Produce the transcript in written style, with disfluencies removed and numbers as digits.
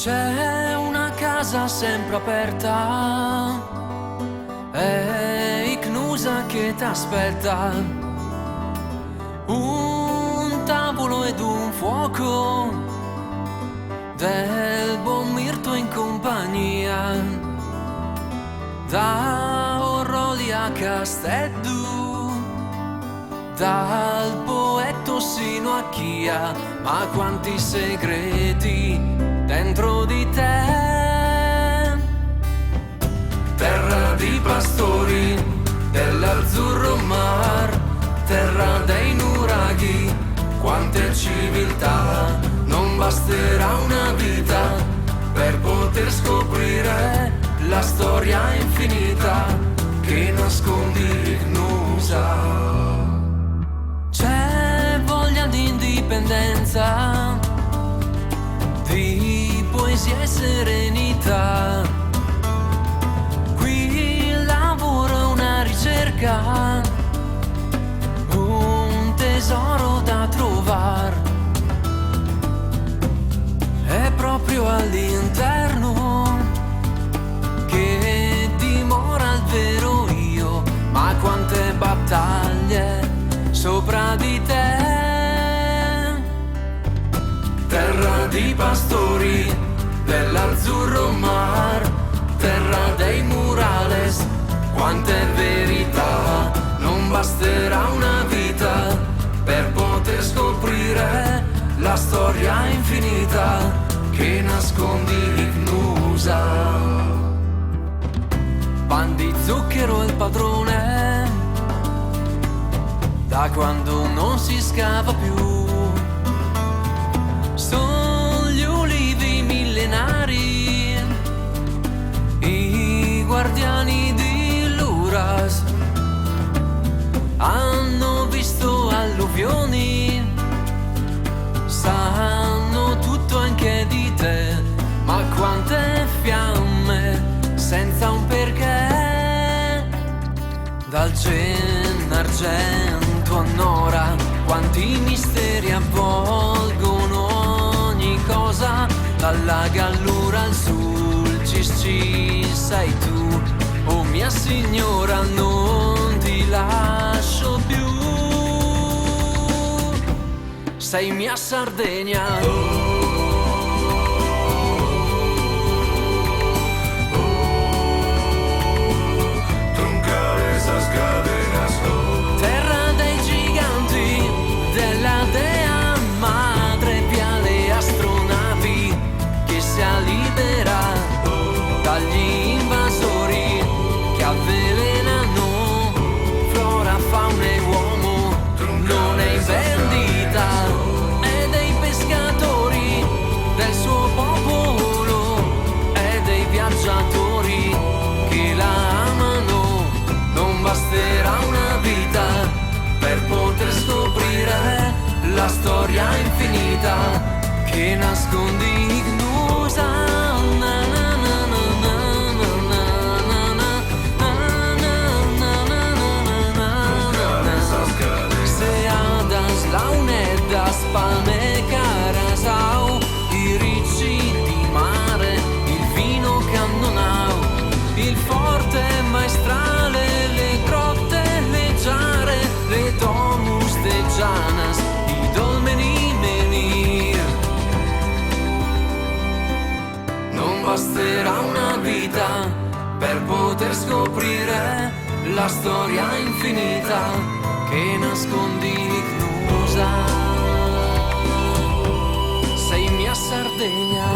C'è una casa sempre aperta, è Ichnusa che t'aspetta, un tavolo ed un fuoco del buon mirto in compagnia, da Orroli a Casteddu, dal Poetto sino a Chia, ma quanti segreti dentro di te. Terra di pastori, dell'azzurro mar, terra dei nuraghi, quante civiltà, non basterà una vita per poter scoprire la storia infinita che nascondi Ichnusa. C'è voglia di indipendenza, di poesia e serenità. Qui il lavoro è una ricerca, un tesoro da trovare. È proprio all'interno che dimora il vero io, ma quante battaglie sopra di te. Terra di pastori, dell'azzurro mar, terra dei murales, quante verità, non basterà una vita per poter scoprire la storia infinita che nascondi Ichnusa. Pan di zucchero il padrone, da quando non si scava più. Son gli ulivi millenari, i guardiani di Luras, hanno visto alluvioni, sanno tutto anche di te, ma quante fiamme senza un perché. Dal Gennargentu a Nora, quanti misteri avvolgono ogni cosa, dalla Gallura al Sulcis ci sei tu, oh mia signora non ti lascio più. Sei mia Sardegna. Truncare sas cadenas, Terra dei giganti, della dea madre, via le astronavi che sia libera dagli invasori che avvelenano flora, fauna e uomo. Non è in vendita, è dei pescatori, del suo popolo, è dei viaggiatori che la amano. Non basterà una vita per poter scoprire la storia infinita che nascondi Ichnusa. Na na na na na na na na na na na na na na. Seadas, launeddas, pane carasau, i ricci di mare, il vino cannonau, il forte maestrale, le grotte, le giare, le domus de janas, i dolmeni menhir. Non basterà una vita per poter scoprire la storia infinita che nascondi Ichnusa. Sei mia Sardegna.